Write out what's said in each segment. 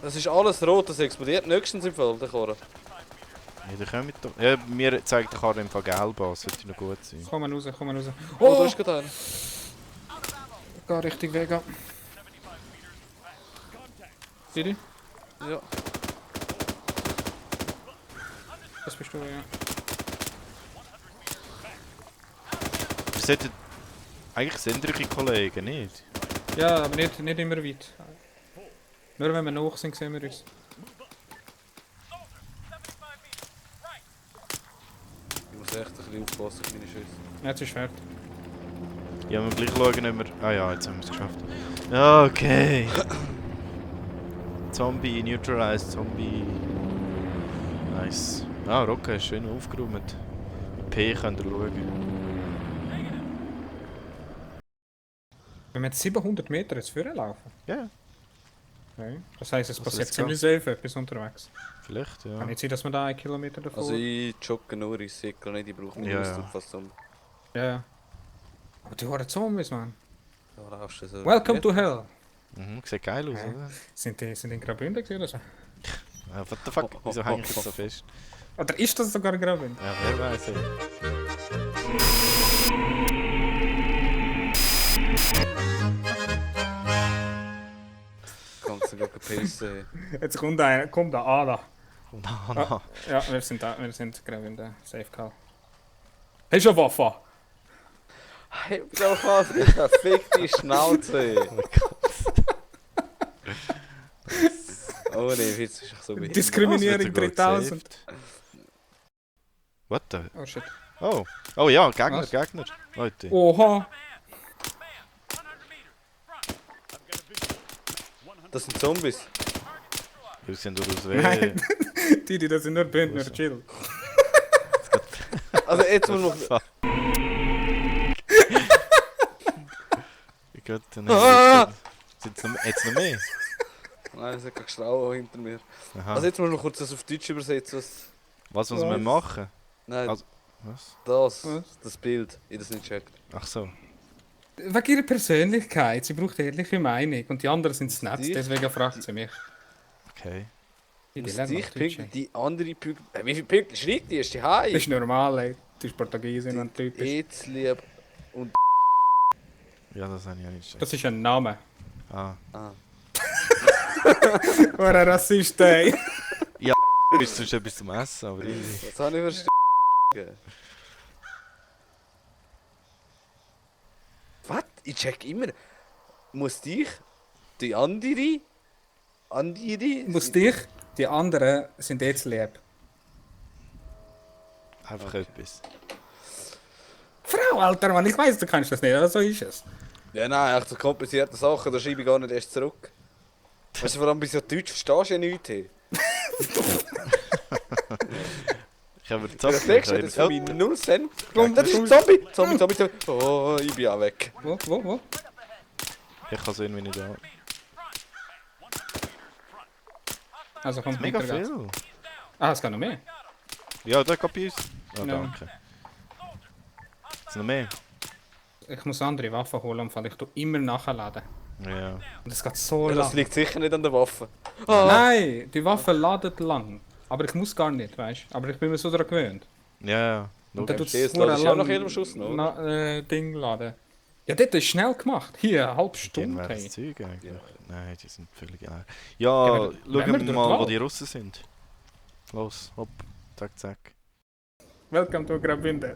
Das ist alles rot, das explodiert nächstens im Fall, der Karre. Ja, der kommt doch. Ja, mir zeigt der Karre im Fall gelb an, sollte noch gut sein. Komm mal raus, komm mal raus. Oh, da Oh! ist gerade einer. Geh richtig weg. Sieh dich? Ja. Das bist du, ja. Wir sollten... Eigentlich sind eure Kollegen, nicht? Ja, aber nicht immer weit. Nur wenn wir noch sind, sehen wir uns. Ich muss echt ein bisschen aufpassen auf meine Schüsse. Jetzt ist fertig. Ja, wir gleich schauen, ob wir... Ah ja, jetzt haben wir es geschafft. Okay. Zombie, neutralized, Zombie... Nice. Ah, Rocca ist schön aufgeräumt. Mit P könnt ihr schauen. Wenn wir jetzt 700 Meter jetzt vorlaufen. Ja, Okay. Das heisst, es Also passiert jetzt ziemlich safe etwas unterwegs. vielleicht, ja. Kann nicht sein, dass wir da 1 Kilometer davor... Also ich jogge nur, ich sehe gar nicht, ich brauche meine Ja, Ausdruck ja. fast um. Ja. Aber die hohen Zombies, man. Da laufst du so. Welcome to hell. Mhm, sieht geil aus, Ja. oder? Sind die in Graubünden gewesen oder so? Ja, what the fuck? Wieso hänge ich jetzt so fest? Oder ist das sogar Graubünden? Ja, wer weiß, ey. Kannst du gar pissen. Jetzt kommt da Ada. Oh, no. Ja, wir sind da, wir sind Graubünden. Safe Call. Hast du eine Waffe? Hey, doch was, fick die Schnauze. Oh ne, jetzt ist ich so behindert. Diskriminierung Was, wird sogar 3000. gesaved? What the... Oh shit. Oh. Oh ja, Gegner, Was? Gegner. Leute. Oha! Das sind Zombies. Wir sind durchaus Nein, die das sind nur Bündner, Also. chill. Also jetzt muss man... Fuck. Ich Gott, dann Ah! sind jetzt noch mehr? Nein, es hat keine Strau hinter mir. Aha. Also jetzt muss man kurz das auf Deutsch übersetzen. Was muss man machen? Nein, Also- Was? Was? das Bild. Ich das nicht checkt. Ach so. Wegen ihrer Persönlichkeit, sie braucht ehrliche Meinung und die anderen sind nett, Die- deswegen fragt sie mich. Okay. Die Muss lernen dich noch Deutsch, pünktlich, die andere pünktlich... Wie viele Pünktlich schreibt die? Ist die ey. Hai? Das ist normal, ey. Du bist Portugiesin, wenn du Leute bist. Jetzt lieb. Ja, das habe ich ja nicht geschafft. Das ist ein Name. Ah. Ah. Oh, ein Rassist, ey. Ist sonst etwas zum Essen, aber ich... Was habe ich für Was? Ich check immer. Muss dich, die andere, Muss dich, die anderen sind jetzt lieb. Einfach etwas. Frau, Alter, Mann, ich weiß, du kannst das nicht, aber so ist es. Ja, nein, echt so komplizierte Sachen, da schreibe ich gar nicht erst zurück. Weißt du, vor allem bei so Deutsch verstehst du ja nichts. Hey. Ich habe Der Zombie. Text hat jetzt für mich 0 Cent. Das ist ein Zombie! Zombie. Oh, ich bin auch weg. Wo? Ich kann es irgendwie nicht an. Also kommt Mega hinterher. viel. Ah, es geht noch mehr. Ja, da geht bei uns. Ah, Ja. danke. Ist noch mehr? Ich muss andere Waffen holen, weil ich tu immer nachladen. Ja. Und es geht so Das lang. liegt sicher nicht an der Waffe. Ah. Nein, die Waffe ladet lang. Aber ich muss gar nicht, weißt du? Aber ich bin mir so daran gewöhnt. Ja, ja. Und dann Okay, tut das es lädt sich auch nach jedem Schuss noch, oder? Ding laden. Ja, das ist schnell gemacht. Hier, eine halbe Die Stunde. haben Hey. das Zeug eigentlich. Ja. Nein, die sind völlig leer. Gehen Ja, wir- wenn wir schauen wir durch mal, die wo Wald? die Russen sind. Los, hopp, zack, zack. Welcome to Graubünden.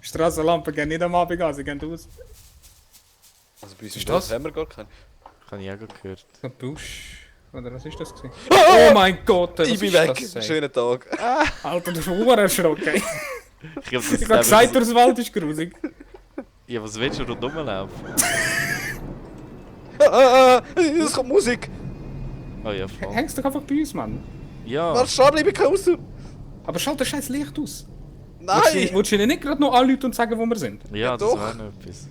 Strassenlampen gehen nicht am Abend an, sie gehen aus. Also bei uns Ist im Dorf das? haben wir gar keinen. Kann ich auch gerade gehört. Ein Busch. Oder was ist das gewesen? Oh mein Gott, was Ich bin ist weg. das, ey? Schönen Tag. Alter, du bist verdammt erschrocken. ey. Ich glaube, Ich hab gesagt, durchs Wald ist grusig. Ja, was willst du rundherum laufen? Es kommt Musik. Oh ja, voll. Hängst doch einfach bei uns, Mann. Ja, Warte, Charlie, ich bin raus. Aber schalt das scheiß Licht aus. Nein! Willst du ihnen nicht gerade noch anrufen und sagen, wo wir sind? ja, Ja, das doch. wäre noch etwas.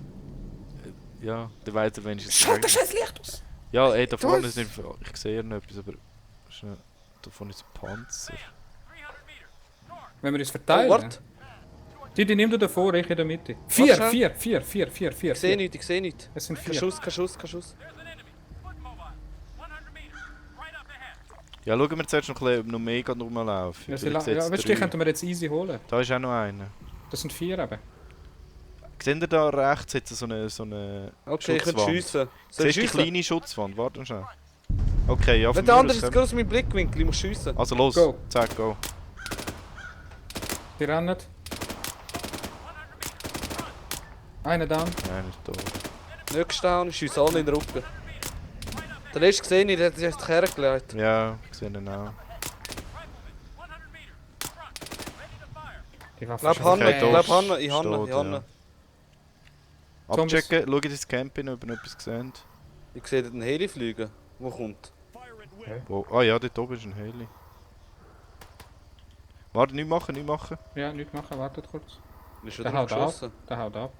Ja, der weiter wenigstens. Schalt das scheiß Licht aus! Ja, ey, da vorne Das- ist nicht. Ich sehe noch etwas, aber. Schnell. Da vorne ist ein Panzer. Wenn wir uns Oh, verteilen. warte. Die nimm du davor, ich in der Mitte. schnell. Vier. Ich sehe nichts, ich sehe nichts. Es sind Kein 4. Schuss, kein Schuss, kein Schuss. Ja, schauen wir zuerst noch ein bisschen, ob noch mehr rumlaufen. Ja, Vielleicht ja, sieht's weißt du, die drei. könnten wir jetzt easy holen. Da ist auch noch einer. Das sind 4 eben. Seht ihr da rechts jetzt so eine Okay, ich kann Schutzwand? schiessen. Soll ich Siehst du die schiessen? kleine Schutzwand? Warte mal schnell. Okay, ja, von Wenn der mir andere aus ist können aus meinem Blickwinkel, ich muss schiessen. Also los, Go. zack, go. Die rennen. Einer down. Nein, nicht tot. Nächster down, ich schiesse alle in den Rücken. Der letzte gesehen, der hat sich echt hergelegt. Ja, ich sehe ihn auch. Die Waffe Bleib ist Hanne, Okay, da bleib Hanne, ich steht, Hanne, ich Hanne. ja. Thomas. Abchecken, schau in das Camp hin, ob ihr noch etwas gesehen. Ich sehe den Heli fliegen. Wo kommt? Wo? Ah ja, dort oben ist ein Heli. Warte, nicht machen, nicht machen. Ja, nichts machen, wartet kurz. Ist Der wieder haut ab. geschossen. Der haut ab.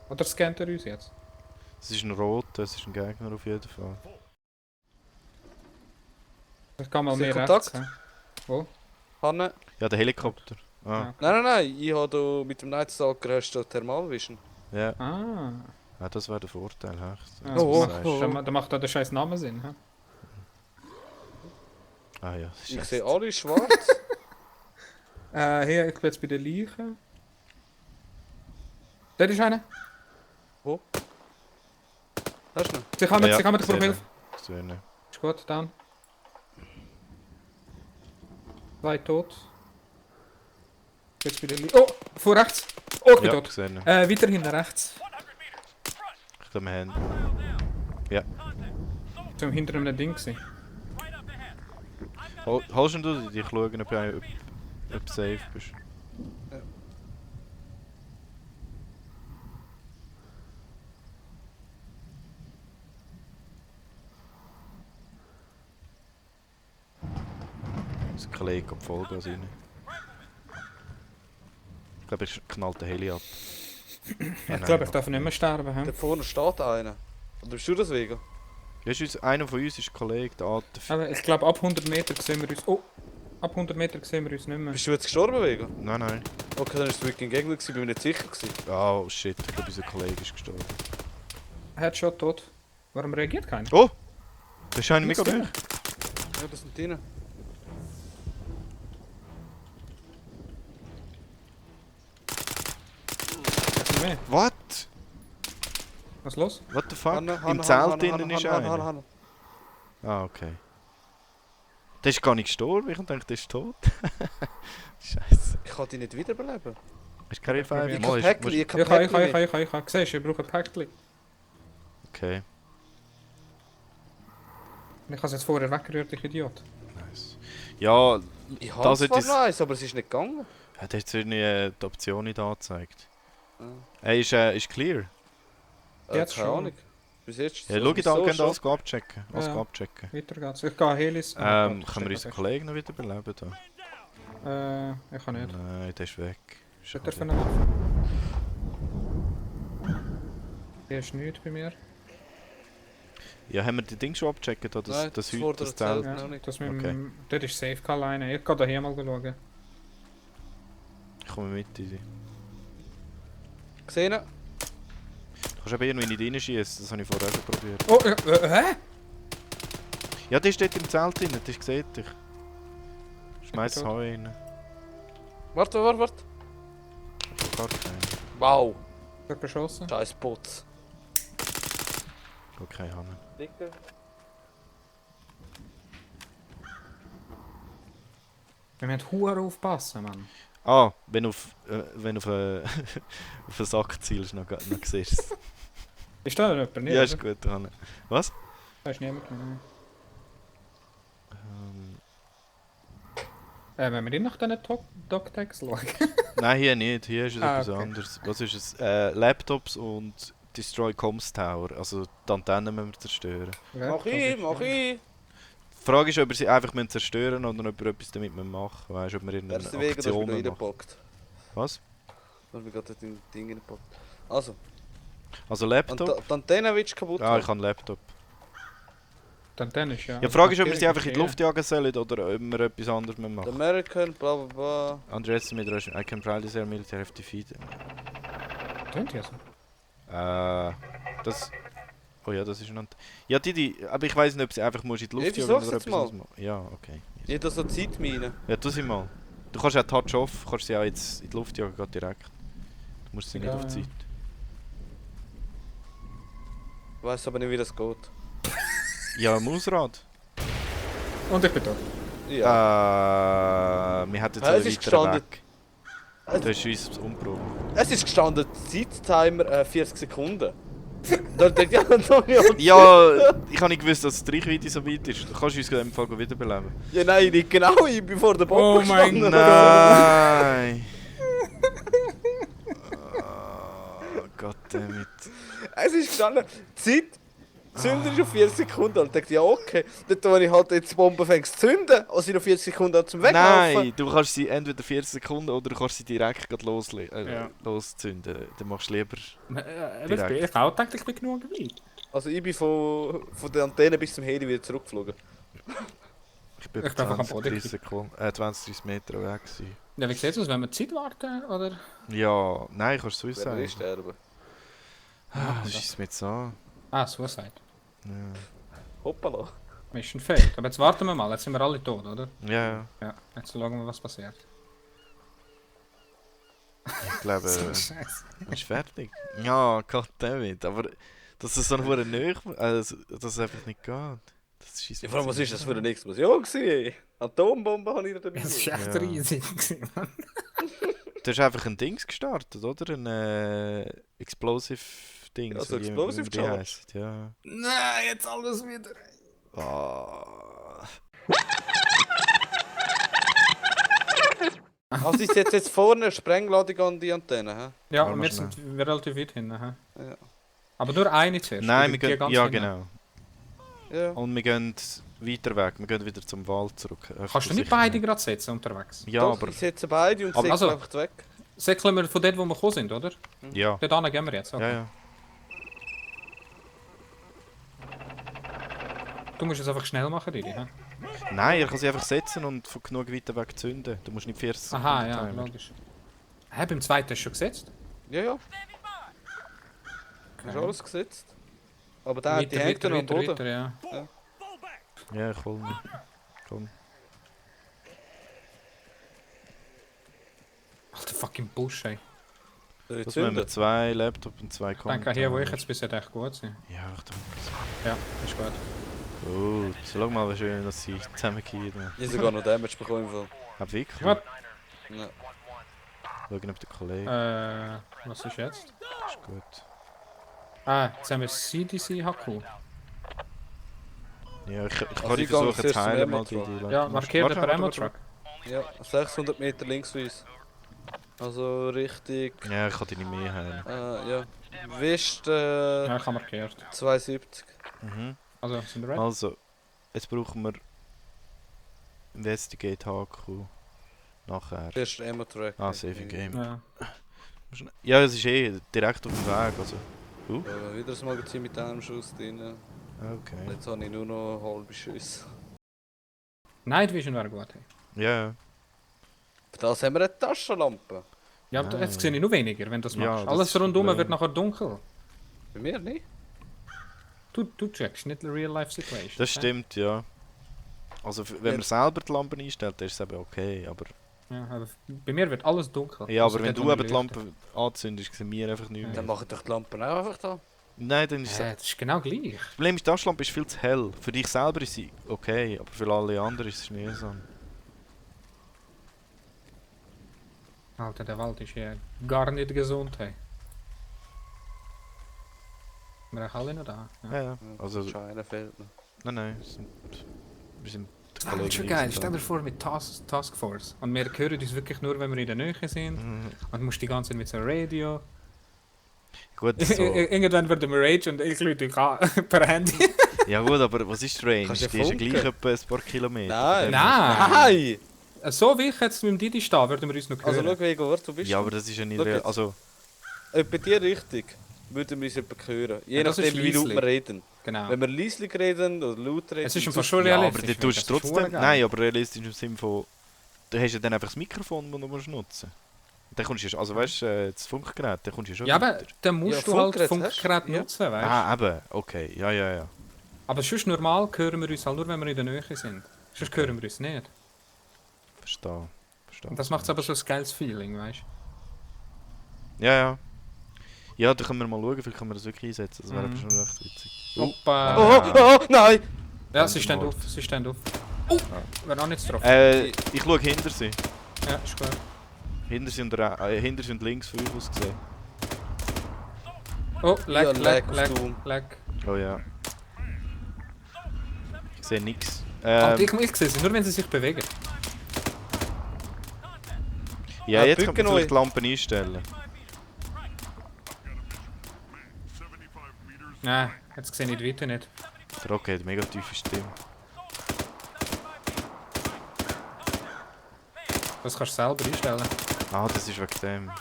Oder scannt er uns jetzt? Es ist ein roter, es ist ein Gegner auf jeden Fall. Ich kann mal Ist der mehr Kontakt? rechts. Hä? Wo? Hanne? Ja, der Helikopter. Ah, Ja. Nein, ich habe mit dem Nightstalker hast du Thermalvision. ja. Ah. Ja, das wäre der Vorteil, echt. Ja, Oh, das oh, macht- Da macht da der scheiß Name Sinn. Hä? Ah ja, das ist Ich echt- sehe alle schwarz. Hier, ich bin jetzt bei der Leiche. Dort ist einer. Wo? Hast du ihn? Sie kommen, Ja, sie kommen, ich brauche sehe Hilfe. ihn. Ich sehe ihn. Ist gut, dann. 2 tot. Jetzt bei der Leiche. Oh, vor rechts. Oh, ich bin Ja, tot. ich sehe ihn. Weiter hinten rechts. Ich glaube, wir haben. Zum hinter einem Ding gewesen. Holst du dich? Ich schaue, ob du safe bist. Das Kollege kommt Vollgas rein. Ich glaube, er knallt den Heli ab. Ich glaube, ich darf nicht mehr sterben. Hä? Da vorne steht einer. Oder bist du das wegen? Ja, einer von uns ist ein Kollege, der Atem. Aber ich glaube, ab 100 Meter sehen wir uns. Oh! Ab 100 Meter sehen wir uns nicht mehr. Bist du jetzt gestorben wegen? Nein, nein. Okay, dann ist es wirklich ein Gegner gewesen, bin mir nicht sicher gewesen. Oh shit, ich glaube, unser Kollege ist gestorben. Headshot tot. Warum reagiert keiner? Oh! Das ist einer Nichts mega drin. Ja, das sind deine. Was mehr? What? Was ist los? What the fuck? Hanne, Im Hanne, Zelt Hanne, drinnen Hanne, ist Hanne, einer. Hanne, Hanne. Ah, okay. Der ist gar nicht gestorben, ich dachte, der ist tot. Scheiße. Ich kann dich nicht wiederbeleben. Hast du keine Revive? Ich Ich Mal, kann ist- Päckchen, ich Ich kann kann. Päckchen. Siehst du, ich brauche ein Päckchen. Okay, Ich habe es jetzt vorher weggerührt, ich Idiot. nice. Ja, Ich Das habe hat zwar jetzt- noch eins, aber es ist nicht gegangen. hat jetzt irgendwie die Option nicht angezeigt. Ah. Er ist clear. Jetzt Keine schon. Ahnung. Bis jetzt Ja, schau da, könnt schon. alles abchecken. Alles Ja. abchecken. Weiter geht's. Ich gehe Helis. Können wir unseren Kollegen noch wieder beleben? Da? Ich kann nicht. Nein, der ist weg. Steht er für Schade. eine Waffe? Hier ist nichts bei mir. Ja, haben wir die Ding schon abgecheckt? Oder das, Nein, das, das Hüt, vordere das Zelt? Zelt. Ja, noch nicht. das mit Okay. dem... Dort ist safe alleine. Ich gehe da hier mal schauen. Ich komme mit in die. Gesehen? Du kannst eben irgendwie nicht reinschießen, das habe ich vorher auch schon probiert. Oh, hä? Ja, der steht im Zelt drin, das sieht dich. Schmeiß das tot. Heu rein. Warte. Ich hab gar keinen. Wow. Wird beschossen. Scheiß Putz. Okay, Hanne. Wir müssen hure aufpassen, Mann. Ah, wenn du auf, auf einen Sack zielst, noch siehst du es. Ist da jemand? Nicht, Ja, ist oder? gut, Hanne. Was? Da ist niemand mehr. Ähm, Wenn wir nicht nach diesen Doc-Tags schauen. nein, hier nicht. Hier ist es Ah, etwas okay. anderes. Was ist es? Laptops und Destroy Comms Tower. Also die Antennen müssen wir zerstören. Mach ich. Die Frage ist, ob wir sie einfach zerstören müssen oder ob wir etwas damit machen müssen. Weißt du, ob wir in Der eine ist wegen, dass Aktion wir machen. reingepackt. Was? Dass wir gerade das Ding reingepackt. Also, Also und Laptop? die Antenne willst du kaputt Ja, ich habe einen Laptop. Dann ist ja. Ja, die Frage ist, ob wir sie einfach in die Luft jagen sollen oder ob wir etwas anderes The machen. American, bla bla bla. Underestimate Russian. I can proudly say our military have defeated. Könnt ihr so? Das... Oh ja, das ist noch... Ja, aber ich weiß nicht, ob sie einfach musst in die Luft Ich jagen versuch's oder jetzt etwas anderes machen. Ja, okay. Jeder so Zeitmine. Ja, tu sie mal. Du kannst ja Touch off, kannst sie auch jetzt in die Luft jagen, gerade direkt. Du musst sie nicht Ja, auf ja. Zeit. Ich weiss aber nicht, wie das geht. Ja, Mausrad. Und ich bin tot. Ja. Wir hätten jetzt Es einen ist weiteren gestanden. Weg. Du hast uns umgebracht. Es ist gestanden, Zeittimer 40 Sekunden. Da denkt ja noch nicht. Ja, ich habe nicht gewusst, dass die Reichweite so weit ist. Du kannst uns in dem Fall wiederbeleben. Ja, nein, nicht genau, ich bin vor der Bombe Oh mein gestanden. Nein! Oh, goddammit. Es ist gestanden, Zeit, Zünder ist auf 40 Sekunden. Und ich dachte, ja okay, dort wo ich halt jetzt die Bombe fängst zu zünden, und sie noch 40 Sekunden an zum Weglaufen. Nein, du kannst sie entweder 40 Sekunden oder du kannst sie direkt grad Ja. loszünden. Dann machst du lieber... Ich auch gedacht, ich bin genug weit. Also ich bin von der Antenne bis zum Heli wieder zurückgeflogen. Ich bin Ich bin einfach am 20, Boden 30 Sekunden, 20, 30 Meter weg gewesen. Ja, wie sieht es aus, wenn wir Zeit warten, oder? Ja, nein, kannst du Wer Suicide. will sterben? Das schießt mir jetzt an. Ah, Suicide. Ja, Hoppala. Mission failed. Aber jetzt warten wir mal, jetzt sind wir alle tot, oder? ja. Ja, jetzt schauen wir, was passiert. Ich glaube, Scheiße. ist fertig. Ja, goddammit. Aber dass es so eine hohe Nähe, dass es einfach nicht geht. Das schießt Ja, vor allem, was ist das für eine Explosion gewesen? Atombombe habe ich da dabei. Das ist echt Ja. riesig. Du hast einfach ein Dings gestartet, oder? Ein Explosive Ding. Ja, so wie- Explosive wie die Charge. heisst, ja. Nein, jetzt alles wieder. Ah. Also ist jetzt vorne eine Sprengladung an die Antenne, hä? Ja, Warte und mal wir sind relativ weit hinten. Hä? Ja. Aber nur eine zuerst. Nein, oder wir die gehen. ganz Ja, hinten? genau. Ja. Und wir gehen weiter weg. Wir gehen wieder zum Wald zurück. Kannst du nicht beide gerade setzen unterwegs? Ja, Doch, aber. ich setze beide und Aber säckle also- einfach weg. Säckeln wir von dort, wo wir gekommen sind, oder? Ja. Dort gehen wir jetzt. Okay. Ja, ja. Du musst es einfach schnell machen, Didi. Hä? Nein, er kann sie einfach setzen und von genug weiter weg zünden. Du musst nicht 40 Aha, ja, timen. logisch. Hä, beim zweiten hast du schon gesetzt? Ja, ja. Hast alles gesetzt. Aber der hat die Weiter, hängt dann am Boden. weiter, ja. Ja, ich hol mich. Komm. Alter, fucking Busch, ey. Soll ich Das müssen wir zünden? 2 Laptop und 2 Ich denke, hier, wo ich jetzt bin, sollte echt gut sein. Ja, ich denke. Ja, ist gut. Gut. Schau mal, wie schön, dass sie zusammengehen. Ich habe sogar noch Damage bekommen. Im Fall. Hab wirklich? Gut. Ja. Schauen, ob der Kollege Was ist jetzt? ist gut. Ah, jetzt haben wir CDC HQ. Ja, ich kann Also die ich gehe versuchen zuerst zu heilen, zum mal die Ammo-Truck. Ja, markiert den Ammo-Truck. Ja, 600 Meter links von uns. Also richtig. Ja, ich kann die nicht mehr heilen. Ja. West Ja, ich habe markiert. 72. Mhm. Also, sind wir ready? Also, jetzt brauchen wir Investigate HQ. Nachher. Erst Ammo-Track. Ah, Saving Game. Ja. Ja, es ist direkt auf dem Weg, also. Wieder das Magazin mit einem Schuss drin. Okay. Jetzt habe ich nur noch halbe Schüsse. Night Vision wäre gut. Hey. Ja, Für das haben wir eine Taschenlampe. Ja, aber Nein. jetzt sehe ich nur weniger, wenn du das Ja, machst. das Alles ist das rundum Problem. wird nachher dunkel. Bei mir nicht. Du checkst nicht die Real-Life-Situation. das stimmt, ja. Also, wenn man selber die Lampen einstellt, dann ist es eben okay, aber... Ja, aber bei mir wird alles dunkel. Ja, Also aber wenn dort, du wo eben wir die leuchten. Lampe anzündest, sehen wir einfach nichts Dann mehr. machen doch die Lampen auch einfach da. Nein, dann ist es... Das ist genau gleich. Das Problem ist, die Taschenlampe ist viel zu hell. Für dich selber ist sie okay, aber für alle anderen ist es mühsam. Alter, der Wald ist ja gar nicht gesund, hey. Wir sind alle noch da. Ja. Ja, ja. Also, Scheine fehlt noch. nein, wir sind die Das ist schon die geil. sind Stell da. dir vor mit Taskforce. Und wir hören uns wirklich nur, wenn wir in der Nähe sind. Mhm. Und du musst die ganze Zeit mit so einem Radio. Gut, so. Irgendwann wird wir Rage und ich lüte dich an per Handy. Ja gut, aber was ist die Range? Kannst du Die ist ja funken? gleich etwa ein paar Kilometer. Nein. Nein! Nein! So wie ich jetzt mit dem Didi stehe, würden wir uns noch Also hören. schau, wie gut du bist. Ja, aber das ist ja nicht Schau real. jetzt. Also, Bei dir richtig würden wir uns etwa hören. Je Ja, das nachdem, ist wie laut leislich. wir reden. Genau. Wenn wir leislich reden oder laut reden. Es ist im so- Fall schon ja, aber realistisch. dann tust du das ist trotzdem... verdammt geil. Nein, aber realistisch im Sinne von... Du hast ja dann einfach das Mikrofon, das du musst nutzen. Dann kommst du ja, also weißt du, das Funkgerät, dann kommst du ja schon Ja, aber weiter. dann musst Ja, du halt Funkgerät Funkgerät hast du, ja. nutzen, weißt du? Ah, eben, okay, ja. Aber sonst normal hören wir uns halt nur, wenn wir in der Nähe sind. Sonst hören wir uns nicht. Verstehe. Und das macht aber so ein geiles Feeling, weißt Ja. Ja, da können wir mal schauen, vielleicht können wir das wirklich einsetzen. Das wäre Mhm. aber schon recht witzig. du? Hoppa. Oh, nein! Ja, sie stehen auf, sie stehen auf. Oh, wäre auch nicht drauf. Ich schaue hinter sie. Ja, ist gut. Hinter sie und links von euch aus gesehen. Oh, Ja, lag. auf Doom. Oh ja. Ich sehe nichts. Ich sehe sie, nur wenn sie sich bewegen. Ja, jetzt kann bücken man vielleicht die euch. Lampen einstellen. Nein, jetzt sehe ich die Weite nicht. Der Rocket hat mega tiefe Stimme. Das kannst du selber einstellen. Ah, das ist wegen dem.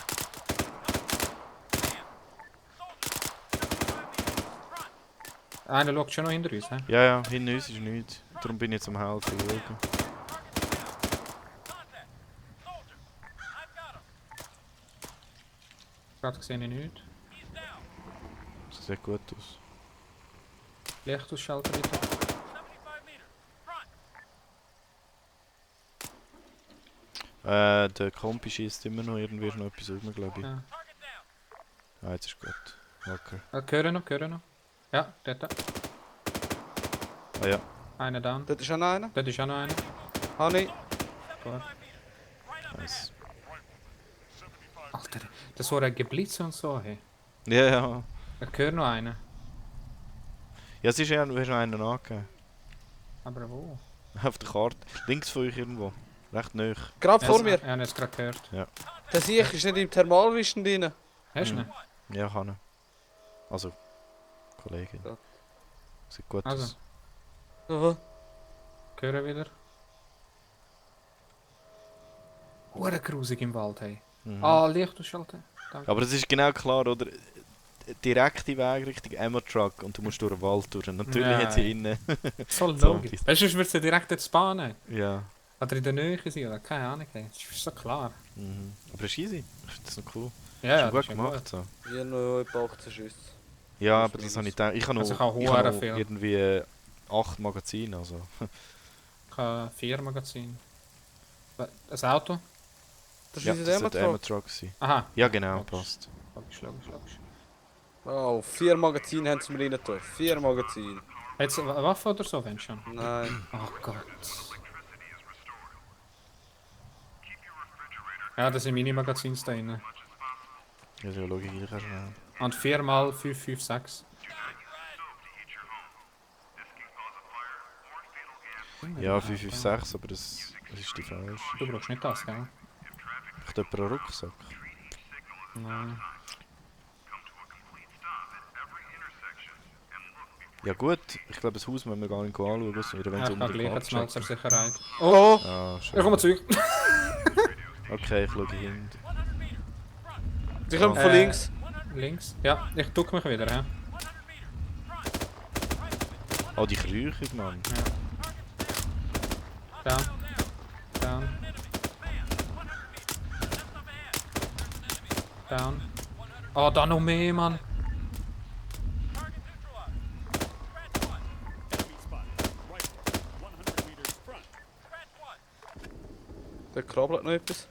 Einer schaut schon noch hinter uns, hä? Ja, hinter uns ist nichts. Darum bin ich jetzt am Helfen. Schauen. Gerade sehe ich nichts. Das sieht gut aus. Licht ausschalten bitte. Der Kompi schießt immer noch irgendwie ist noch etwas rum, glaube ich. Ja. Ah, jetzt ist gut. Okay. Hören noch. Ja, dort. Ah ja. Einer down. Dort ist auch noch einer. Dort ist auch noch einer. Honey. Gut. Nice. Alter, das war ein Geblitz und so, hey. Ja. Ich höre noch einen. Ja, es ist ja, du hast noch einen angegeben. Aber wo? Auf der Karte. Links von euch irgendwo. Recht nahe. Gerade vor mir. Ja, ich habe es gerade gehört. Der Sieg ist nicht im Thermalwischen drin. Hast du ihn? Ja, kann er. Also, Kollegin. Ja. Sieht gut Also. aus. Aha. Hören wieder. Hure grusig im Wald, hey. Mhm. Ah, Licht ausschalten. Danke. Aber es ist genau klar, oder? Direkte Weg Richtung Emma-Truck und du musst durch den Wald durch. Natürlich Nein. hat sie innen. So logisch. Zombies. Weißt du, sonst würdest du direkt jetzt bahnen. Ja. Oder in der Nähe sein, oder keine Ahnung. Hey. Das ist so klar. Mhm. Aber es ist easy. Ich finde das noch cool. Ja, Schon das gut ist ja gemacht. So. Ich habe noch etwa 18 Schüsse. Ja, Das aber ist das habe ich gedacht. Ich habe noch, Also ich habe ich habe hure noch viel. irgendwie 8 Magazine. Also. Ich habe 4 Magazine. Ein Auto? Das Ja, ist das unser sollte Emma-Truck. Emma-Truck sein. Aha. Ja, genau, Logisch. passt. Logisch. Oh, 4 Magazine haben sie mir rein getan. 4 Magazine. Jetzt eine Waffe oder so, wenn schon? Nein. Oh Gott. Ja, das sind meine Magazins da drin. Ja, so Logik ich auch schnell. Und 4 mal 5, 5, 6. Ja, 556, aber das ist die falsche. Du brauchst nicht das, gell? Braucht jemand einen Rucksack? Nein. Ja gut, ich glaube das Haus müssen wir gar nicht anschauen, wenn es Ja, unter ich habe gleich der jetzt mal zur Karte Sicherheit. Oh! Ah, Ich schön. komme zurück. Okay, ich schaue hin. Die kommen von links. Links. Ja, ich duck mich wieder, hä? Oh, die Krüche, Mann. Down. Down. Oh, da noch mehr, Mann. Da krabbelt noch etwas.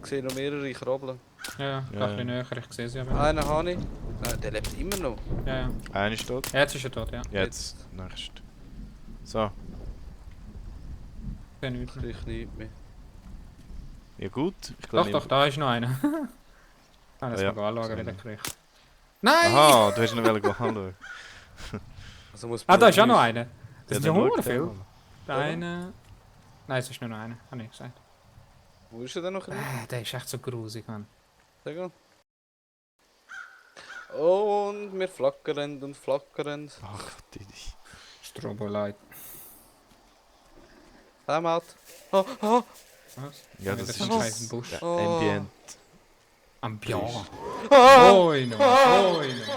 Ich sehe noch mehrere krabbeln. Ja, Ja. ein bisschen näher, ich sehe sie aber. Einen habe ich. Nein, der lebt immer noch. Ja. Einer ist tot. Ja, jetzt ist er tot, ja. Jetzt, nächst. So, Ich sehe nichts mehr. Ich nicht mehr. ja gut. Ich Doch, glaube, da ist noch einer. Ah, das Ja, mal anschauen, so wie der einer. kriegt. Nein! Aha, du hast ihn noch anschauen. Also muss Ah, da ist auch noch Blut einer. Das sind Ja, ja dann hure schau viel. mal. Der eine... Nein, es ist nur noch einer, habe ich gesagt. Wo ist er denn noch? Der ist echt so grusig, Mann. Sag mal. Und wir flackern und flackern. Ach, die. Strobolight. Time out. Oh, oh, Was? Ja, Wieder das so ist ein das- scheiß Busch. Ja, Oh. Ambient. Ambiance. oh. Oi, no. Oi, no.